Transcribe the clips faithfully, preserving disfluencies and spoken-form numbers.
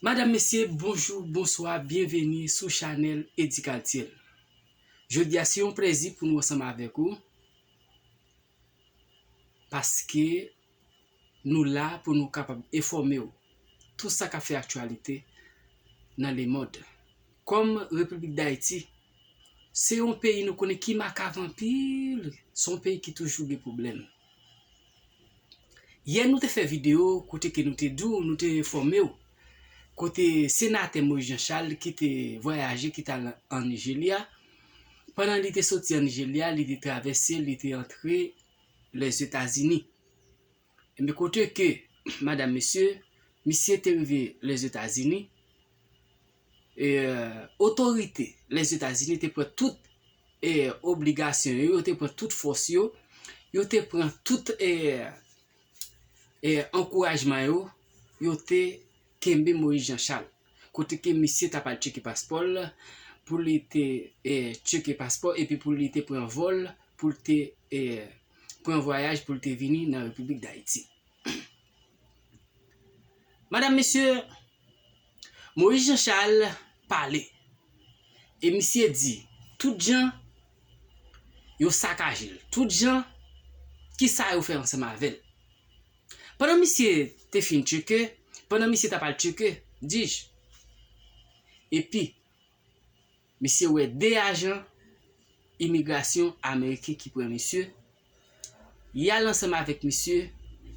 Madanm, mesye, bonjou, bonswa, byenveni sou chanèl Eddy Kaltiel. Jodi a, se yon plezi pou nou ansanm avèk ou, paske nou la pou nou kapab enfòme w tout sa k ap fè aktyalite nan lemonn. Kòm Repiblik Dayiti, se yon peyi nou konnen ki makav anpil, se yon peyi ki toujou gen pwoblèm. Yè nou te fè videyo kote ke nou te di w, nou te enfòme w, kote senatè Moïse Jean Charles ki te vwayaje, ki t al an Nigeria. Pandan li te soti an Nigeria, li te travèse, li te antre Lèzetazini. Ebyen, kote ke, madanm, mesye, misye te rive Lèzetazini, e, otorite Lèzetazini te pran tout, e, obligasyon yo, yo te pran tout fòs yo, yo te pran tout, e, e, ankourajman yo, yo te kenbe Moïse Jean Charles. Kote ke misye t ap al tcheke paspò l, pou li te, e, tcheke paspò, epi pou li te pran vòl, pou l te, e, pran vwayaj, pou l te vini nan Repiblik Dayiti. Madanm, mesye, Moïse Jean Charles pale. E misye di, tout jan yo sakaje l, tout jan ki sa yo fè ansanm avè l. Pandan misye te fin tcheke, pandan misye t ap al tcheke, di j, epi misye wè de ajan imigrasyon ameriken ki pran misye, y al ansanm avèk misye,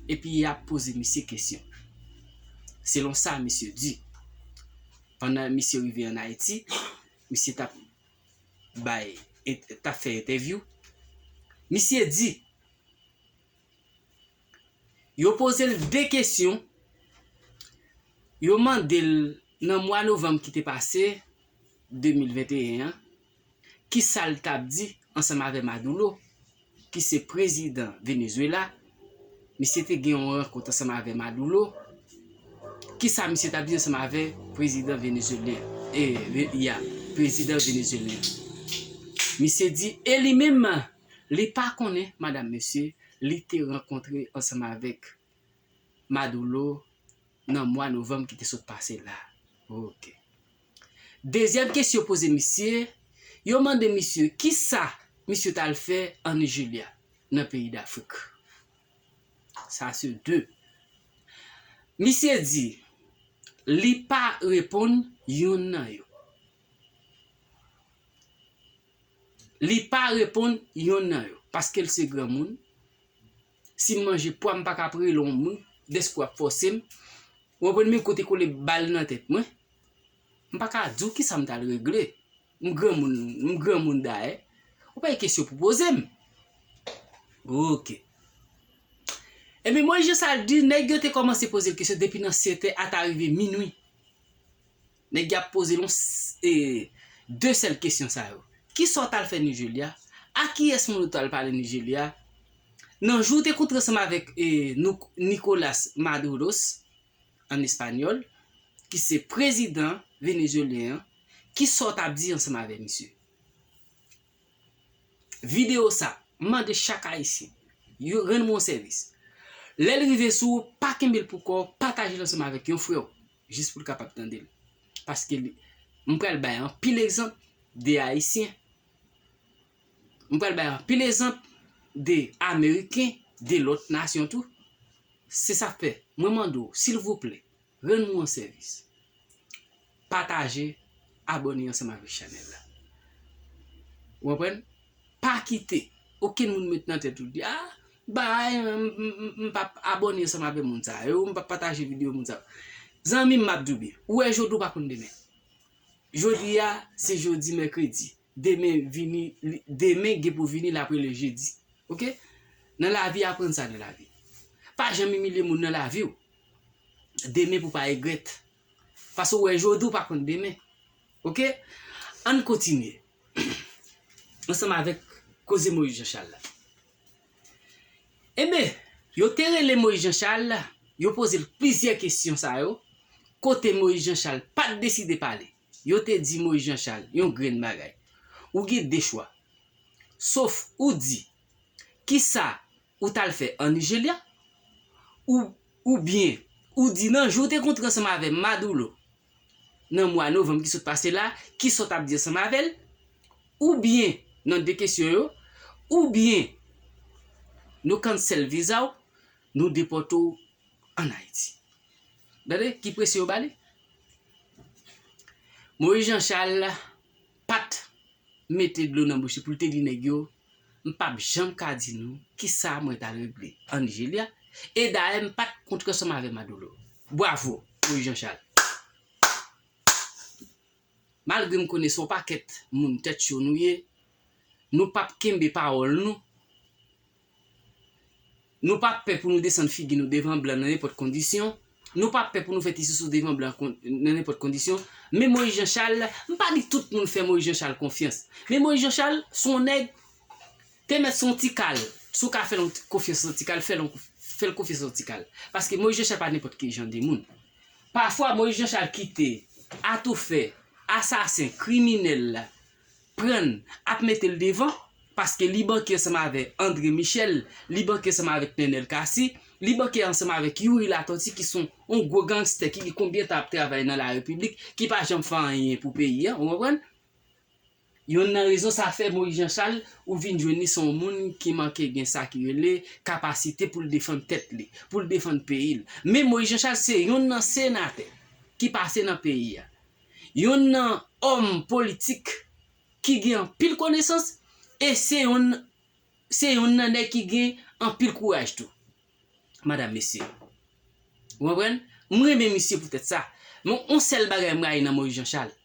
epi y ap poze misye kesyon. Selon sa misye di, pandan misye rive ann Ayiti, misye t ap bay, t ap fè entèvyou. Misye di, yo poze l de kesyon. Yo mande l nan mwa novanm ki te pase, de mil venteyen an, ki sa l t ap di ansanm avè Maduro, ki se prezidan Venezuela. Misye te gen yon rankont ansanm avè Maduro. Ki sa misye t ap di ansanm avè prezidan venezuelyen? E, ve-, ya, prezidan venezuelyen. Misye di, e li menm, li pa konnen, madanm, mesye, li te rankontre ansanm avèk Maduro nan mwa novanm ki te sot pase la. Ok. Dezyèm kesyon poze misye, yo mande misye ki sa misye t al fè an Nigeria, nan peyi Dafrik. Sa se de. Misye di, li pa reponn yonn nan yo. Li pa reponn yonn nan yo, paske l se granmoun. Si m manje pwa, m pa ka rele yon moun, dèske w ap fòse m. Ou konprann, men kote kole bal nan tèt mwen. M pa ka di w kisa m t al regle. M granmoun, m granmoun dayè. Ou pa gen kesyon pou poze m. Ok. Ebyen, Moïse Jean Charles di, nèg yo te kòmanse poze l kesyon depi nan sèt è ata rive minwi. Nèg y ap poze l yon s-, e, de sèl kesyon sa yo. Kisa w t al fè Nigeria? A kiyès moun ou t al pale Nigeria? Nan jou w te kontre ansanm avèk, e, nou, Nicolas Maduros, an espanyòl, ki se prezidan venezuelyen an, kisa w t ap di ansanm avè misye? Videyo sa, m mande chak ayisyen, yo rann mwen yon sèvis. Lè l rive sou ou, pa kenbe l pou kò w, pataje l ansanm avèk yon frè w, jis pou l kapab tande l. Paske li, m pral bay anpil egzanp de ayisyen. M pral bay anpil egzanp de ameriken, de lòt nasyon tou. Se sa k fè, mwen mande w, silvouplè, rann mwen yon sèvis. Pataje, abòne ansanm avèk chanèl la. Ou konprann? Pa kite okenn moun met nan tèt ou di, a, bay, m, m, m, m p ap abòne ansanm avèk moun sa yo, m p ap pataje videyo moun sa yo. Zanmi m, m ap di w byen, ou wè jodi w pa konn demen. Jodi a, se jodi mèkredi. Demen vini, li, demen gen pou vini, l ap rele jedi. Ok? Nan lavi, aprann sa nan lavi. Pa janm imilye moun nan lavi w. Demen pou pa regrèt. Paske w wè jodi, w pa konn demen. Ok? Ann kontinye. Ansanm avèk koze Moïse Jean Charles la. Ebyen, yo te rele Moïse Jean Charles, yo poze l plizyè kesyon sa yo, kote Moïse Jean Charles pa t deside pale. Yo te di Moïse Jean Charles yon grenn bagay. Ou gen de chwa. Sof ou di, kisa ou t al fè an Nigeria? Ou, oubyen, ou di nan jou w te kontre ansanm avè Maduro, nan mwa novanm ki sot pase la, kisa w t ap di ansanm avè l, oubyen nan de kesyon yo, oubyen nou cancel viza w, nou depòte w ann Ayiti. Tande ki presyon yo ba li. Moïse Jean Charles pa t mete dlo nan bouch li pou l te di nèg yo, m p ap janm ka di nou kisa mwen t al regle an Nijerya, e dayè m pa t kontre ansanm avè Maduro. Bwavo, Moïse Jean Charles. Malgre m konnen se yon pakèt moun tèt cho nou ye, nou p ap kenbe pawòl nou. Nou p ap pè pou nou desann figi nou devan blan nan nenpòt kondisyon. Nou p ap pè pou nou fè ti sousou devan blan kon- nan nenpòt kondisyon. Men Moïse Jean Charles, m pa di tout moun fè Moïse Jean Charles konfyans. Men Moïse Jean Charles, se yon nèg, te mèt se yon ti kal. Si w ka fè l yon ti- konfyans yon ti kal, fè l yon- fè l konfyans yon ti kal. Paske Moïse Jean Charles pa nenpòt ki jan de moun. Pafwa, Moïse Jean Charles kite atoufè, asasen, kriminèl la, pran l, ap mete l devan, paske li banke ansanm avè André Michel, li banke ansanm avèk Nenel Cassy, li banke ansanm avèk Youri Latortue, ki se yon gwo gangstè ki gen konbyen tan ap travay nan larepiblik, ki pa janm fè anyen pou peyi a, ou konprann? Youn nan rezon sa fè Moïse Jean Charles, ou vin jwenn li se yon moun ki manke gen sa ki rele kapasite pou l defann tèt li, pou l defann peyi l. Men Moïse Jean Charles se youn nan senatè ki pase nan peyi a. Youn nan òm politik ki gen anpil konesans e se youn, se youn nan nèg ki gen anpil kouraj tou. Madanm, mesye. Ou konprann? M renmen misye poutèt sa. Men yon sèl bagay m rayi nan Moïse Jean Charles.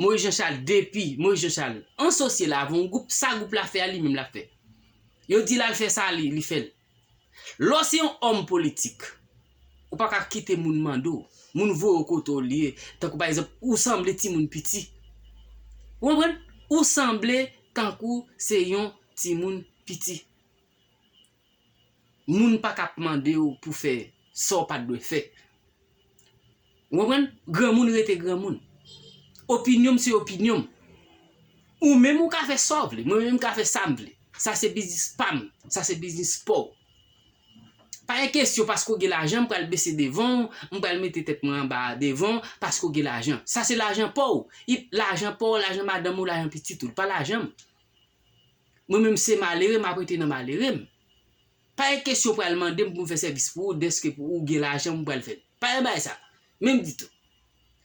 Moïse Jean Charles, depi Moïse Jean Charles asosye l avè yon gwoup, sa gwoup la fè a, li menm l ap fè. Yo di l al fè sa, li, li fè l. Lè w se yon òm politik, ou pa ka kite moun mande w, moun voye w kote w li ye, tankou pa egzanp, ou sanble timoun piti. Ou konprann? Ou sanble tankou se yon timoun piti. Moun pa ka ap mande w pou fè sa w pa t dwe fè. Ou konprann? Granmoun rete granmoun. Opinyon m se opinyon m. Ou menm ou ka fè sa w vle, mwen menm m ka fè sa m vle. Sa se biznis pa m, sa se biznis pa w. Pa gen kesyon paske w gen lajan, m pral bese devan w, m pral mete tèt mwen anba devan w, paske w gen lajan. Sa se lajan pa w. I- Lajan pa w, lajan madanm ou, lajan pitit ou, pa lajan m. Mwen menm se malere, m ap rete nan malere m. Pa gen kesyon pral mande m pou m fè sèvis pou ou, dèske pou ou gen lajan m pral fè l. Pa gen bagay sa. Menm ditou.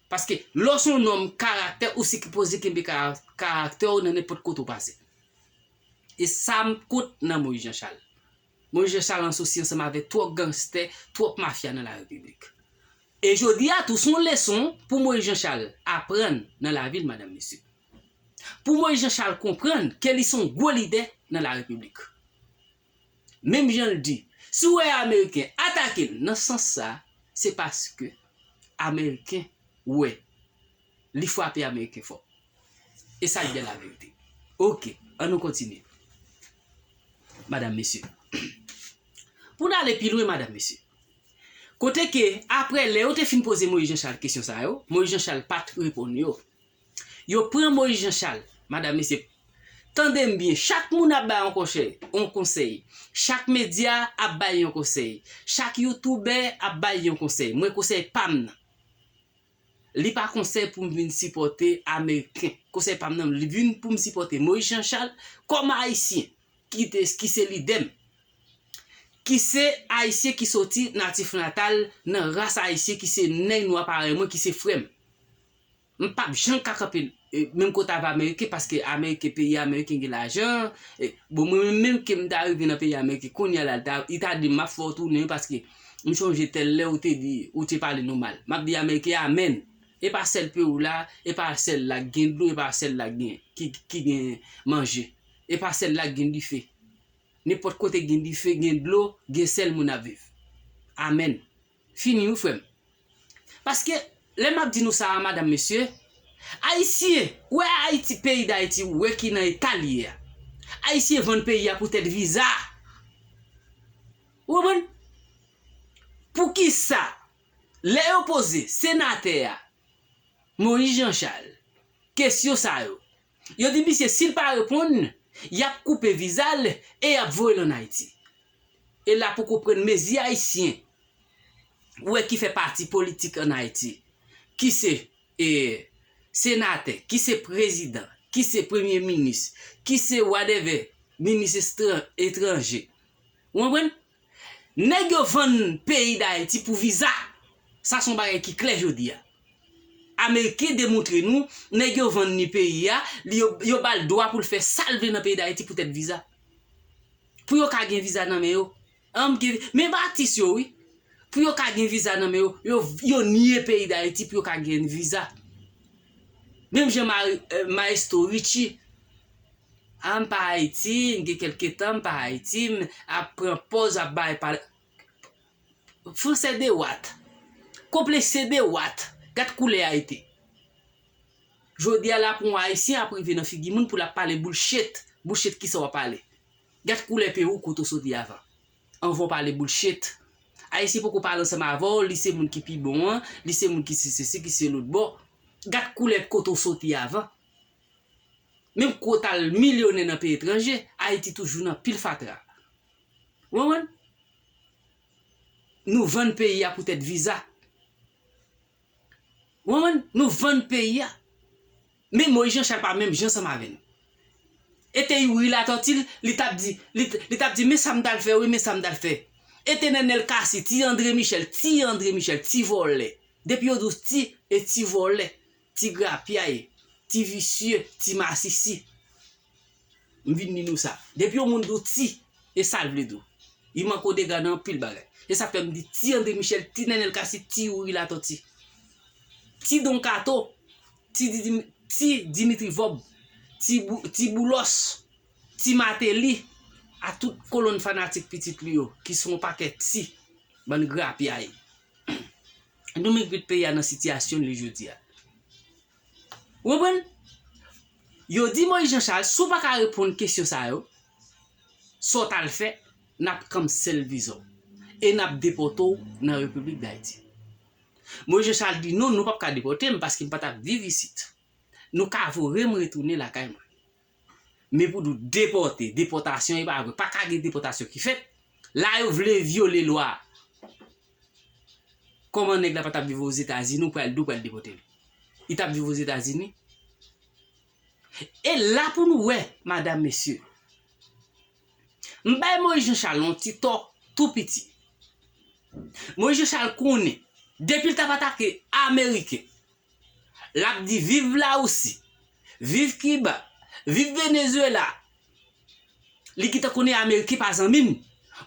Paske lè w se yon nonm karaktè, ou sipoze kenbe kara- karaktè w nan nenpòt kote w pase. E sa m kont nan Moïse Jean Charles. Moïse Jean Charles asosye ansanm avèk twòp gangstè, twòp mafya nan larepiblik. E jodi a tou se yon leson pou Moïse Jean Charles aprann nan lavi l, madanm, mesye. Pou Moïse Jean Charles konprann ke li se yon gwo lidè nan larepiblik. Menm jan l di, si w wè ameriken atake l nan sans sa, se paske ameriken wè li frape ameriken fò. E sa k byen laverite. Oke, ann nou kontinye. Madanm, mesye. Pou n ale pi lwen, madanm, mesye. Kote ke, apre lè yo te fin poze Moïse Jean Charles kesyon sa yo, Moïse Jean Charles pa t reponn yo. Yo pran Moïse Jean Charles, madanm, mesye, tande m byen, chak moun ap bay yon konsèy, yon konsèy. Chak medya ap bay yon konsèy. Chak youtubè ap bay yon konsèy. Mwen, konsèy pa m nan. Li pa konsèy pou m vin sipòte ameriken. Konsèy pa m nan, li vin pou m sipòte Moïse Jean Charles kòm ayisyen ki te, ki se lidè m. Ki se ayisyen ki soti natif natal nan ras ayisyen ki se nèg nwa parèy mwen ki se frè m. M p ap janm ka kanpe, e, menm kote avè ameriken paske ameriken, peyi ameriken gen lajan. E, bon, mwen menm, menm ke m ta rive nan peyi ameriken kounye a la, li ta, li ta di m m ap fè w tounen paske m chonje tèl lè ou te di, ou te pale nou mal. M ap di ameriken amèn. E pa sèl peyi w la, e pa sèl la k gen dlo, e pa sèl la k gen, ki, ki gen manje. E pa sèl la k gen dife. Nenpòt kote gen dife, gen dlo, gen sèl moun ap viv. Amèn. Fini wi frè m. Paske lè m ap di nou sa a, madanm, mesye, ayisyen, ou wè Ayiti, peyi Dayiti, ou wè ki nan eta l ye a. Ayisyen vann peyi a poutèt viza. Ou konprann? Poukisa lè yo poze senatè a, Moïse Jean Charles, kesyon sa yo, yo di misye si l pa reponn, y ap koupe viza l e y ap voye l ann Ayiti. E la pou konprann mezi ayisyen, ou wè ki fè pati politik ann Ayiti. ki se, e, senatè, ki se prezidan, ki se premye minis, ki se whatever, minis estran-, etranje. Ou konprann? Nèg yo vann peyi Dayiti pou viza. Sa se yon bagay ki klè jodi a. Ameriken demontre nou, nèg yo vann li peyi a, li yo, yo ba l dwa pou l fè sa l vle nan peyi Dayiti poutèt viza. Pou yo ka gen viza nan men yo. An, m gen, men ba atis yo, wi. Pou yo ka gen viza nan men yo, yo, yo nye peyi Dayiti pou yo ka gen viza. Menm jan Ma-, eh, Maestro Richie, a, m pa Ayiti, m gen kèlke tan m pa Ayiti, m ap pran pòz, ap bay pa-, Français de what? Complexé de what? Gad koulè a ete. Jodi a la pou yon Ayisyen ap rive nan figi moun pou l ap pale bullshit. Bullshit kisa w ap pale? Gad koulè peyi w kote w soti avan. Anvan w pale bullshit. Ayisyen poko pale ansanm avè w, li se moun ki pi bon an, li se moun ki se sesi, ki se lòt bò. Gad koulè kote w soti avan. Menm kou w t al milyonè nan peyi etranje, Ayiti toujou nan pil fatra. Ou konprann? Nou vann peyi a poutèt viza. Ou konprann? Nou vann peyi a. Men Moyiz Janchal pa menm jan ansanm avè nou. E te Youri Latòti, li t ap di, li t, li t ap di, men sa m t al fè, wi, men sa m t al fè. E te Nènèl Kasi, ti André Michel, ti André Michel, ti vòlè. Depi yo di w ti, e ti vòlè, ti grapyay, ti visye, ti masisi. M vin di nou sa. Depi yon moun di w ti, e sa l vle di w. Li manke w dega nan anpil bagay. Se sa k fè m di ti André Michel, ti Nènèl Kasi, ti Youri Latòti. Ti Don Kato, ti Didi-, ti Dimitri Vòb, ti Bou-, ti Boulòs, ti Mateli, a tout kolonn fanatik pitit li yo, ki se yon pakèt ti, bann grapyay. Nou mete peyi a nan sitiyasyon li jodi a. Ou konprann? Yo di Moyiz Janchal, si w pa ka reponn kesyon sa yo, sa w t al fè, n ap cancel viza w. E n ap depòte w nan Repiblik Dayiti. Moyiz Janchal di, non, nou p ap ka depòte m paske m pa t ap viv isit. Nou ka voye m retounen lakay mwen. Men pou nou depòte, depòtasyon e pa vre. Pa ka gen depòtasyon ki fèt. La yo vle vyole lwa. Kòman nèg la pa t ap viv Ozetazini, ou pral di w pral depòte l? Li t ap viv Ozetazini? E la pou nou wè, madam, mesye. M bay Moyiz Janchal yon ti tò tou piti. Moyiz Janchal konnen, depi l t ap atake Ameriken, l ap di, viv Lawousi, viv Kiba, viv Venezuela. Li gentan konnen Ameriken pa zanmi m.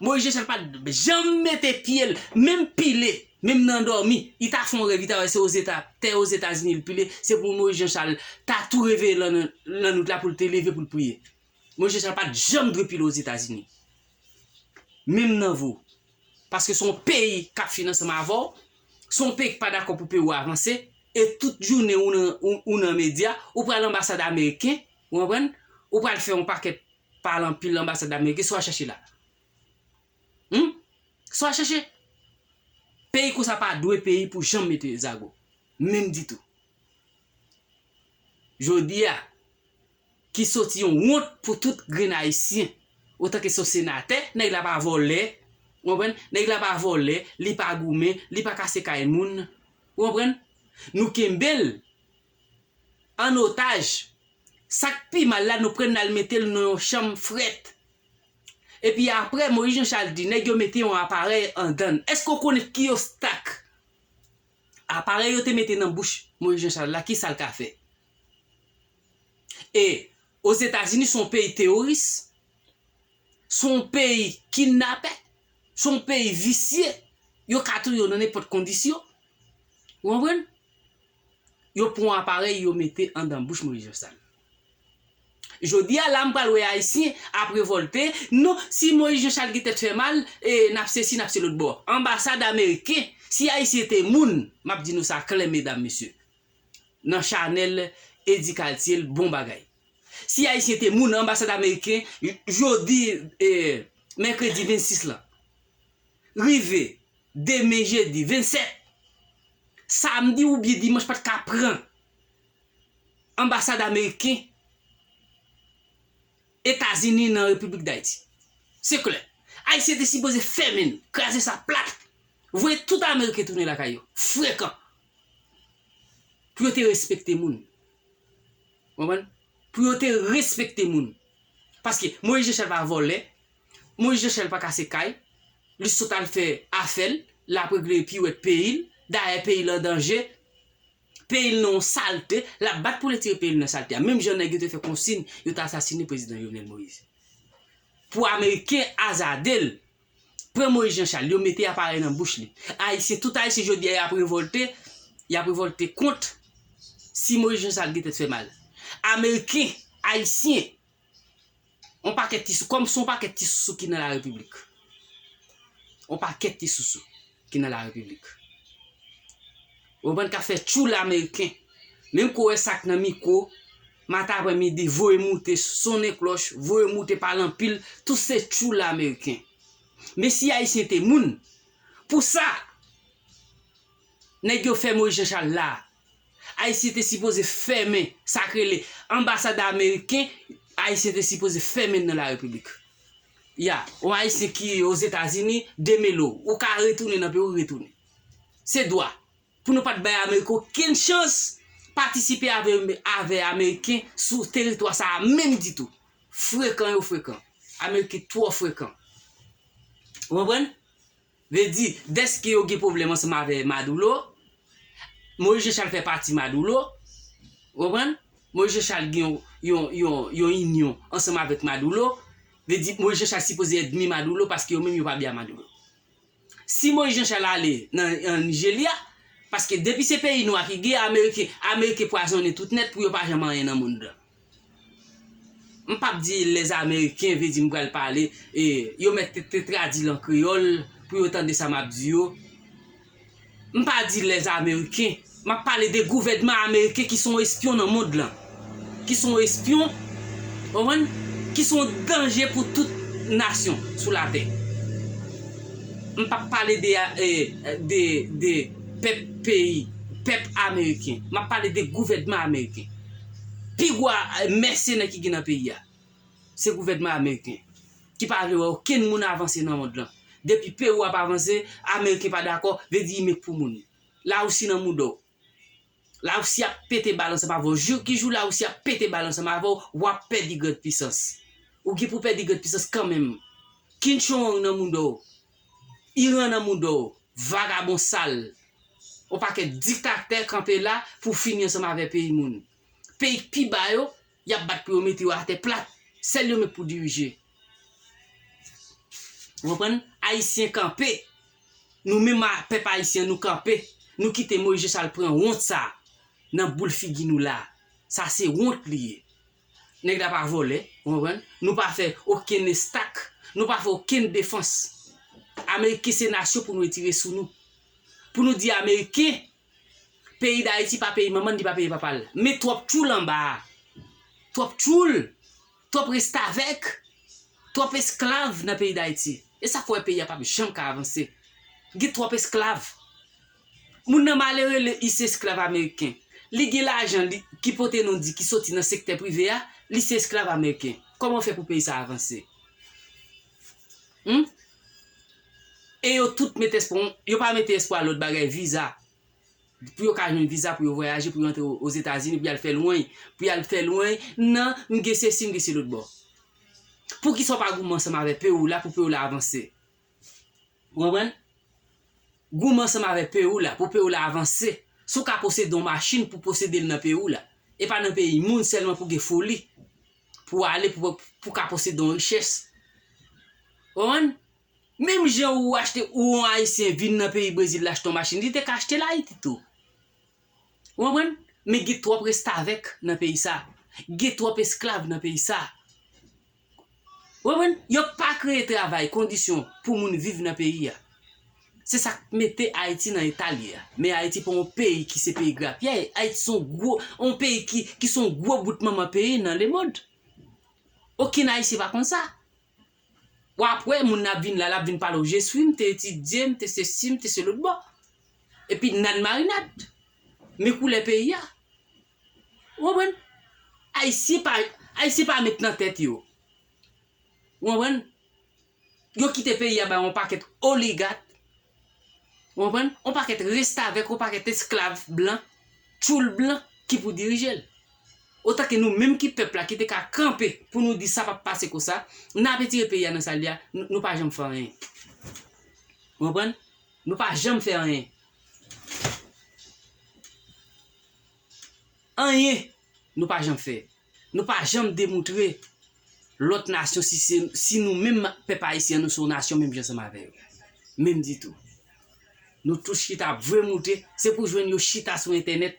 Moyiz Janchal pa t janm mete pye l, menm pile, menm nan dòmi. Li ta fè yon rèv, li ta wè se Ozeta-, tè Ozetazini l pile, se pou Moyiz Janchal ta tou reveye nan, nan, nan nwit la pou l te leve pou l priye. Moyiz Janchal pa t janm dwe pile Ozetazini. Menm nan vo. Paske se yon peyi k ap fini ansanm avè w, se yon peyi ki pa dakò pou peyi w avanse, e tout jounen ou nan, ou, ou nan medya, ou pral anbasad ameriken, ou konprann? Ou pral fè yon pakèt pale anpil anbasad ameriken, sa w al chèche la? Humm? Sa w al chèche? Peyi konsa pa dwe peyi pou janm mete zago. Menm ditou. Jodi a, ki soti yon wont pou tout grenn Ayisyen. Otanke se yon senatè, nèg la pa vòlè, ou konprann? Nèg la pa vòlè, li pa goumen, li pa kase kay moun, ou konprann? Nou kenbe l an otaj. Sa k pi mal la, nou pran n al mete l nan yon chanm frèt. Epi apre, Moyiz Janchal di, nèg yo mete yon aparèy andan l. Èske w konnen ki obstak aparèy yo te mete nan bouch Moyiz Janchal la, ki sa l ka fè? E Ozetazini se yon peyi teworis, se yon peyi kidnapè, se yon peyi visye, yo ka touye w nan nenpòt kondisyon. Ou konprann? Yo pran yon aparèy, yo mete andan bouch Moyiz Janchal. Jodi a la, m pral wè Ayisyen ap revòlte. Non, si Moyiz Janchal gen tèt fè mal, e, n ap sesi, n ap se lòt bò. Anbasad ameriken, si Ayisyen te moun, m ap di nou sa klè, medam, mesye. Nan chanèl Eddy Cartier l, bon bagay. Si Ayisyen te moun, anbasad ameriken, j-, jodi, e, mèkredi vennsis lan, rive demen jedi vennsèt, samdi oubyen dimanch pa t ka pran anbasad ameriken Etazini nan Repiblik Dayiti. Se klè. Ayisyen te sipoze fèmen l, kraze sa plat, voye tout Ameriken tounen lakay yo. Frekan. pou yo te respekte moun. Konprann? Pou yo te respekte moun. Paske Moïse Jean Charles pa vòlè, Moïse Jean Charles pa kase kay, li sot al fè afè l, l ap regle piwèt peyi l, dayè peyi l an danje, peyi l nan yon salte, l ap bat pou l retire peyi l nan salte a. Menm jan nèg yo te fè konsiy, yo te asasine prezidan Jovenel Moïse. Pou Ameriken azade l, pran Moïse Jean Charles, yo mete aparèy nan bouch li. Ayisyen, tout Ayisyen jodi a, y ap revòlte, y ap revòlte kont si Moïse Jean Charles gen tèt fè mal. Ameriken, Ayisyen, on pakèt ti sou, kòm se on pakèt ti sousou ki nan la repiblik. On pakèt ti sousou ki nan la repiblik. Ou konprann, k ap fè tchoul ameriken. Menm kou wè sa k nan mikwo, maten aprè midi, voye moute, sonnen klòch, voye moute, pale anpil, tout se tchoul ameriken. Men si Ayisyen te moun, pou sa, nèg yo fè Moïse Jean Charles la, Ayisyen te sipoze fèmen sa k rele anbasad ameriken, Ayisyen te sipoze fèmen nan la repiblik. Ya, yon Ayisyen ki Ozetazini, demele w, ou ka retounen nan peyi w, retounen. Se dwa. Pou nou pa t bay Ameriken okenn chans patisipe avè, avè Ameriken sou teritwa sa a menm ditou. Frekan yo frekan. Ameriken twò frekan. Ou konprann? Vle di, dèske yo gen pwoblèm ansanm avè Maduro, Moïse Jean Charles fè pati Maduro, ou konprann? Moïse Jean Charles gen yon, yon, yon, yon inyon ansanm avèk Maduro, vle di, Moïse Jean Charles sipoze ènmi Maduro paske yo menm yo pa byen a Maduro. Si Moïse Jean Charles ale nan, an Nigeria, paske depi se peyi nwa ki gen, Ameriken, Ameriken pwazonnen tout nèt pou yo pa janm anyen nan mond lan. M p ap di les Américains, vle di m pral pale, e, yo mèt te, te tradui l an kreyòl pou yo tande sa m ap di yo. M pa di les Américains, m ap pale de gouvènman ameriken ki se yon espyon nan mond lan, ki se yon espyon, ou konprann, ki se yon danje pou tout nasyon sou latè. M p ap pale de, e, de, de pèp peyi, pèp ameriken. M ap pale de gouvènman ameriken. Pi gwo, e, mèsenè ki gen nan peyi a, se gouvènman ameriken ki pa vle wè okenn moun avanse nan mond lan. Depi Pewou ap avanse, Ameriken pa dakò, vle di li met pou moun. Lawousi nan mouda w. Lawousi ap pete bal ansanm avè w. Jou ki jou Lawousi ap pete bal ansanm avè w, w ap pèdi grande puissance. Ou gen pou pèdi grande puissance kanmenm. Kim Jong-un nan mouda w. Iran nan mouda w. Vagabon sal. On pakèt diktatè kanpe la pou fini ansanm avè peyi moun. Peyi k pi ba yo, y ap bat pou yo mete yo atè plat. Sèl yo menm pou dirije. Ou konprann? Ayisyen kanpe. Nou menm a, pèp ayisyen, nou kanpe. Nou kite Moïse Jean Charles pran wont sa a nan boul figi nou la. Sa se wont li ye. Nèg la pa vòlè, ou konprann? Nou pa fè okenn estak, nou pa fè okenn defans. Ameriken se nasyon pou nou retire sou nou. Pou nou di Ameriken, peyi Dayiti pa peyi manman l, li pa peyi papa l. Men twòp tchoul anba a. Twòp tchoul, twòp restavèk, twòp esklav nan peyi Dayiti. E sa k fè w wè peyi a p ap janm ka avanse. Gen twòp esklav. Moun nan malere, li se esklav ameriken. Li gen lajan, li, ki pote non di, ki soti nan sektè prive a, li se esklav ameriken. Kòman w fè pou peyi sa avanse? Humm? E yo tout met espwa, yo pa mete espwa lòt bagay, viza. Pou yo ka jwenn viza, pou yo vwayaje, pou yo antre o-, Ozetazini, pou y al fè lwen, pou y al fè lwen, nan, m gen sesi, m gen se lòt bò. Poukisa w pa goumen ansanm avè peyi w la, pou peyi w la avanse? Ou konprann? Goumen ansanm avè peyi w la, pou peyi w la avanse. Si w ka posede yon machin, pou posede l nan peyi w la. E pa nan peyi moun sèlman pou gen foli. Pou w ale, pou, pou w ka posede yon richès. Ou konprann? Menm jan ou achte, ou yon Ayisyen vin nan peyi Brezil, l achte yon machin, li te ka achte l Ayiti tou. Ou konprann? Men gen twòp restavèk nan peyi sa. Gen twòp esklav nan peyi sa. Ou konprann? Yo pa kreye travay, kondisyon pou moun viv nan peyi a. Se sa k mete Ayiti nan eta l ye a. Men Ayiti pa yon peyi ki se peyi grapyay. Ayiti se yon gwo, yon peyi ki, ki se yon gwo bout manman peyi nan lemond. Okenn Ayisyen pa konn sa. W ap wè moun nan ap vin la, l ap vin pale w, je suis, m te etidye, m te sesi, m te se lòt bò. Epi nad marinad. Men koulè peyi a. Ou konprann? Ayisyen pa, Ayisyen pa met nan tèt yo. Ou konprann? Yo kite peyi a bay yon pakèt oligat. Ou konprann? Yon pakèt restavèk, yon pakèt esklav blan. tchoul blan ki pou dirije l. Otan ke nou menm ki pèp la ki te ka kanpe pou nou di sa p ap pase konsa, n ap retire peyi a nan sa l ye a, n-, nou pa janm fè anyen. Ou konprann? Nou pa janm fè anyen. Anyen, nou pa janm fè. Nou pa janm demontre lòt nasyon si se, si nou menm pèp ayisyen an, nou se yon nasyon menm jan ansanm avè yo. Menm ditou. Nou tout chita ap voye moute, se pou jwenn yo chita sou entènèt,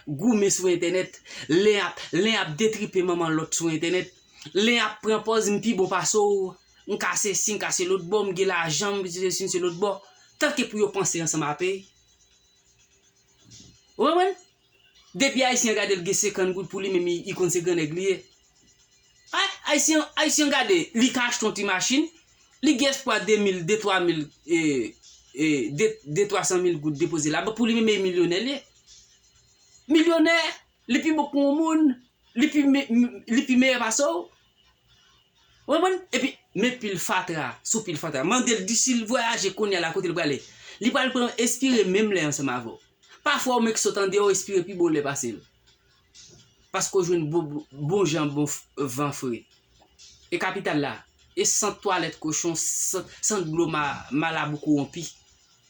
goumen sou entènèt, len ap, len ap detripe manman lòt sou entènèt, len ap pran pòz m pi bon pase w, m ka sesi, m ka se lòt bò, m gen lajan, m se sesi, m se lòt bò. Tanke pou yo panse ansanm a peyi. Ou konprann? Depi Ayisyen an gade l gen senkant goud pou li menm, li, li konn se gran nèg li ye. Ay, Ayisyen, Ayisyen gade, li ka achte yon ti machin, li gen espwa de mil, de twa mil, e, e, de, de twa san mil goud depoze labank, pou li menm e milyonè li ye. Milyonè, li pi bon ke yon moun, li pi me-, li pi meyè pase w. Ou konprann? Epi, men pil fatra sou pil fatra. Mande l di si l vwayaje kounye a la kote l prale. Li pral pran espire menm lè ansanm avè w. Pafwa ou menm ki sot andeyò, ou espire pi bon lè pase l. Paske w jwenn bon, bon jan bon f-, van fre. E kapital la, e sant twalèt kochon, sant, sant dlo ma-, malabou kowonpi.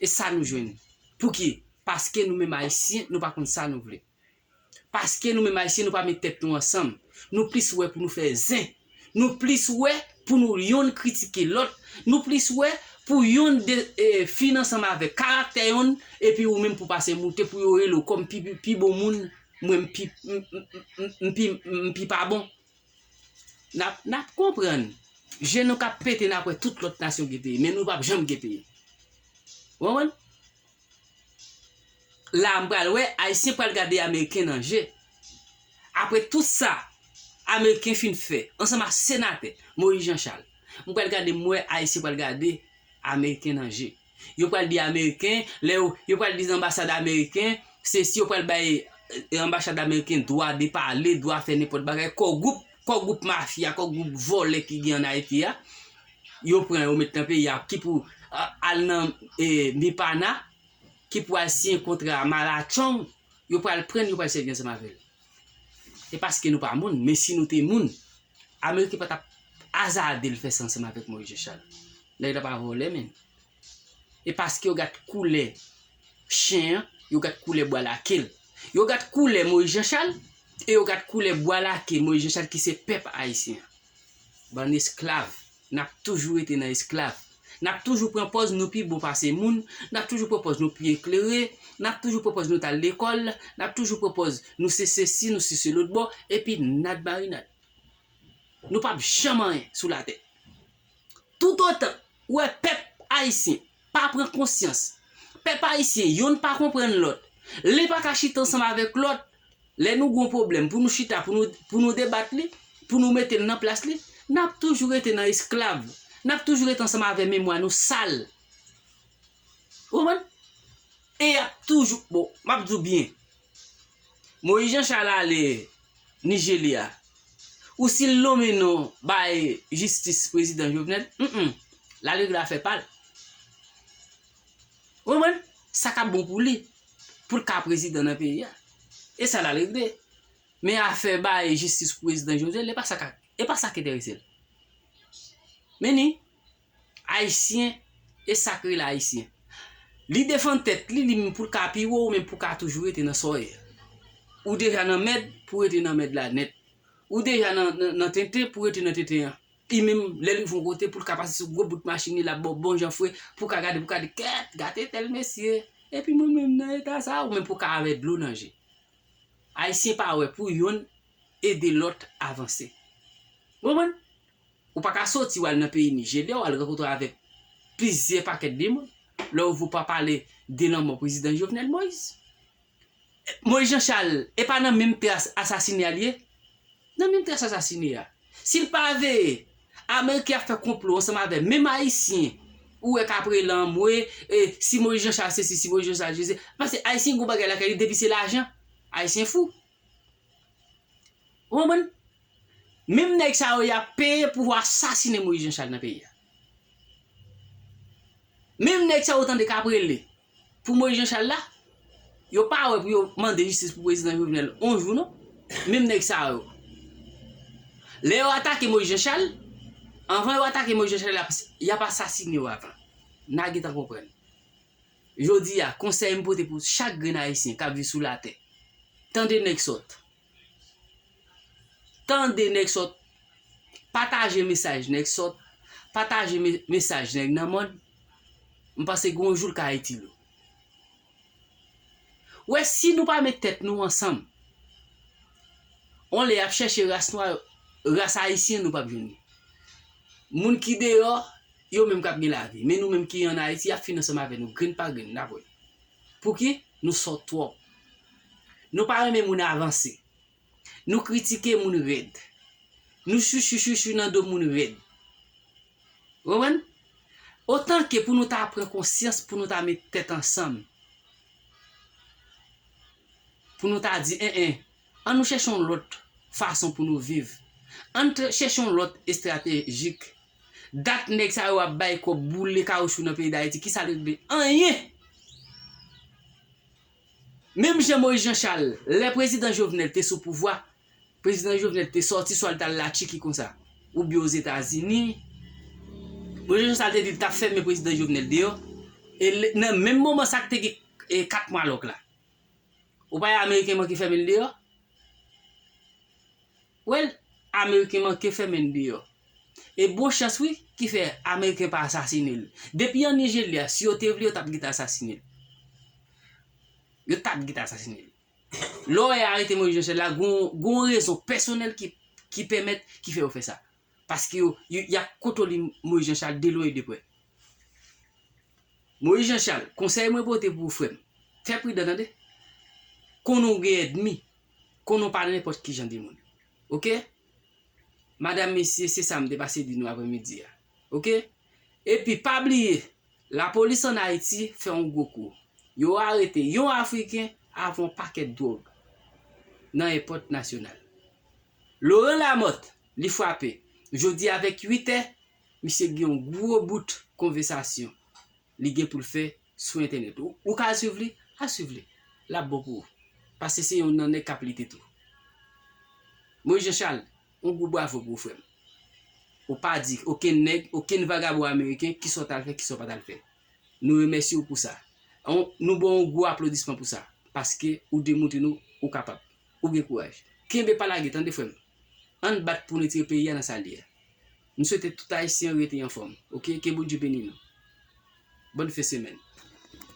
E sa nou jwenn. Pouki? Paske nou menm Ayisyen, nou pa konn sa nou vle. Paske nou menm Ayisyen, nou pa met tèt nou ansanm. Nou plis wè pou nou fè zen. Nou plis wè pou nou yonn kritike lòt. Nou plis wè pou yonn de, e, fin ansanm avèk karaktè yonn, epi ou menm pou pase moute pou yo rele w kòm pi, pi, pi bon moun, mwen m pi, m, m, m, m pi, m pi pa bon. N ap, n ap konprann. Je nou k ap pete, n ap wè tout lòt nasyon gen peyi, men nou p ap janm gen peyi. Ou konprann? La, m pral wè, Ayisyen pral gade Ameriken nan je. Apre tout sa, Ameriken fin fè, ansanm ak senatè Moïse Jean Charles, m pral gade, m wè Ayisyen pral gade Ameriken nan je. Yo pral di Ameriken, lè yo, yo pral di anbasad Ameriken, se si yo pral bay, e, anbasad Ameriken dwa de pale, dwa fè nenpòt bagay, kò gwoup, kò gwoup mafya, kò gwoup vòlè ki gen ann Ayiti a, yo pran yo met nan peyi a, ki pou, a, al nan, e, Mipana, ki pou al siyen kontra malatchong, yo pral pran l, yo pral sèvi ansanm avè l. E paske nou pa moun, men si nou te moun, Ameriken pa t ap azade l fè sa ansanm avèk Moïse Jean Charles. Nèg la pa vòlè, menm. E paske yo gad koulè chen an, yo gad koulè bwa lake l. Yo gad koulè Moïse Jean Charles, e yo gad koulè bwa lake Moïse Jean Charles ki se pèp ayisyen an. Bann esklav, n ap toujou rete nan esklav. N ap toujou pran pòz nou pi bon pase moun, n ap toujou pran pòz nou pi eklere, n ap toujou pran pòz nou t al lekòl, n ap toujou pran pòz nou se sesi, nou se se lòt bò, epi nad marinad. Nou p ap janm anyen sou latè. Toutotan ou wè pèp ayisyen pa pran konsyans, pèp ayisyen yonn pa konprann lòt, li pa ka chita ansanm avèk lòt, lè nou gon pwoblèm pou nou chita, pou nou, pou nou debat li, pou nou mete l nan plas li, n ap toujou rete nan esklav. N ap toujou rete ansanm avè memwa nou sal. Ou konprann? E y ap toujou, bon, m ap di w byen. Moïse Jean Charles ale Nijelya. Ou si l lonmen non bay jistis prezidan Jovenel, mm, l al regle afè pa l. Ou konprann? Sa k ap bon pou li, pou l ka prezidan nan peyi a. E sa l al regle. Men afè bay jistis pou prezidan Jovenel, e pa sa k, e pa sa k enterese l. Men ni, Ayisyen, e sa k rele Ayisyen. Li defann tèt li, li menm pou l ka pi wo, ou menm pou w ka toujou rete nan sòy. Ou deja nan mèd, pou w rete nan mèd la nèt. Ou deja nan, nan, nan tenten, pou w rete nan tenten an. Li menm, lè l rive yon kote, pou l ka pase sou gwo bout machin li, l ap ba w bon jan fre, pou w ka gade, pou w ka di, kèt, gade tèl mesye. Epi mwen menm nan eta sa, ou menm pou w ka avè dlo nan je. Ayisyen pa wè pou yonn ede lòt avanse. Ou konprann? Ou pa ka soti w al nan peyi Nijelya, w al rankontre avèk plizyè pakèt de moun. Lè w vou pa pale de lanmò prezidan Jovenel Moïse. Moïse Jean Charles, e pa nan menm tras asasine a l ye? Nan menm tras asasine a. Si l pa veye, Ameriken ap fè konplo ansanm avè menm Ayisyen, ou wè k ap rele anmwe, e, si Moïse Jean Charles sesi, si Moïse Jean Charles sesi. Paske Ayisyen gon bagay lakay li depi se lajan. Ayisyen fou. Ou konprann? Menm nèg sa yo, y ap peye pou asasinen Moïse Jean Charles nan peyi a. Menm nèg sa yo tande k ap rele pou Moïse Jean Charles la, Yo pa wè pou yo mande jistis pou prezidan Jovenel yon jou non. Menm nèg sa yo. Lè yo atake Moïse Jean Charles, anvan yo atake Moïse Jean Charles, y ap, y ap asasine yo avan. N a gentan konprann. Jodi a, konsèy m pote pou chak grenn ayisyen k ap viv sou latè. Tande nèg sòt. Tande nèg sòt. Pataje mesaj nèg sòt. Pataje me- mesaj nèg nan mòn. M panse gen yon jou l ka itil ou. Wè, si nou pa met tèt nou ansanm, on lè y ap chèche ras nwa, ras ayisyen, nou p ap jwenn li. Moun ki deyò, yo menm k ap gen lavi. Men nou menm ki ann Ayiti, y ap fin ansanm avè nou, grenn pa grenn, n ap wè. Pouki? Nou sòt twòp. Nou pa renmen moun avanse. Nou kritike moun rèd. Nou chouchou chouchou nan do moun rèd. Ou konprann? Otan ke pou nou ta pran konsyans, pou nou ta met tèt ansanm. Pou nou ta di, en, en, an nou chèche yon lòt fason pou nou viv. An n t- chèche yon lòt estratejik. Dat nèg sa yo ap bay kòb boule kawoutchou nan peyi Dayiti, kisa l regle? Anyen! Menm jan Moïse Jean Charles, lè prezidan Jovenel te sou pouvwa, prezidan Jovenel te sòti swa l t al Latchiki konsa, oubyen Ozetazini. Moïse Jean Charles te di l t ap fèmen prezidan Jovenel deyò. E le- nan menm moman sa k te gen e, kat mwa lòk la. Ou pa wè Ameriken manke fèmen l deyò? Well, Ameriken manke fèmen l deyò. E bon chans wi ki fè Ameriken pa asasine l. Depi an Nijelya, si yo te vle, yo t ap gentan asasine l. Yo t ap gentan asasine l. Lè w wè y arete Moïse Jean Charles la, gon, gon rezon pèsonèl ki, ki pèmèt, ki fè yo fè sa. Paske yo, yo, y ap kontwole Moïse Jean Charles de lwen e de prè. Moïse Jean Charles, konsèy mwen pote pou ou, frè m, fè pridan, tande. Konnen w gen ènmi, konnen w pa nenpòt ki jan de moun. Oke? Madanm, mesye, se sa m te pase di nou aprèmidi a. Oke? Epi, pa bliye, lapolis ann Ayiti fè yon gwo kou. Yo arete yon Afriken avè yon pakèt dwòg nan èpòt nasyonal. Laurent Lamothe, li frape. Jodi avèk uit è, misye gen yon gwo bout konvèsasyon li gen pou l fè sou entènèt. Ou, ou ka al swiv li, al swiv li. L ap bon pou ou. Paske se youn nan nèg k ap lite tou. Moïse Jean Charles, yon gwo bravo pou ou, frè m. Ou pa di okenn nèg, okenn vagabon ameriken, kisa w t al fè, kisa w pa t al fè. Nou remèsye w pou sa. On- nou ba w yon gwo aplodisman pou sa. Paske ou demontre nou ou kapab. Ou gen kouraj. Kenbe pa lage, tande, frè m. Ann bat pou n retire peyi a nan sa l ye a. M swete tout Ayisyen rete anfòm. Oke? Ke Bondye beni nou. Bòn fen semèn.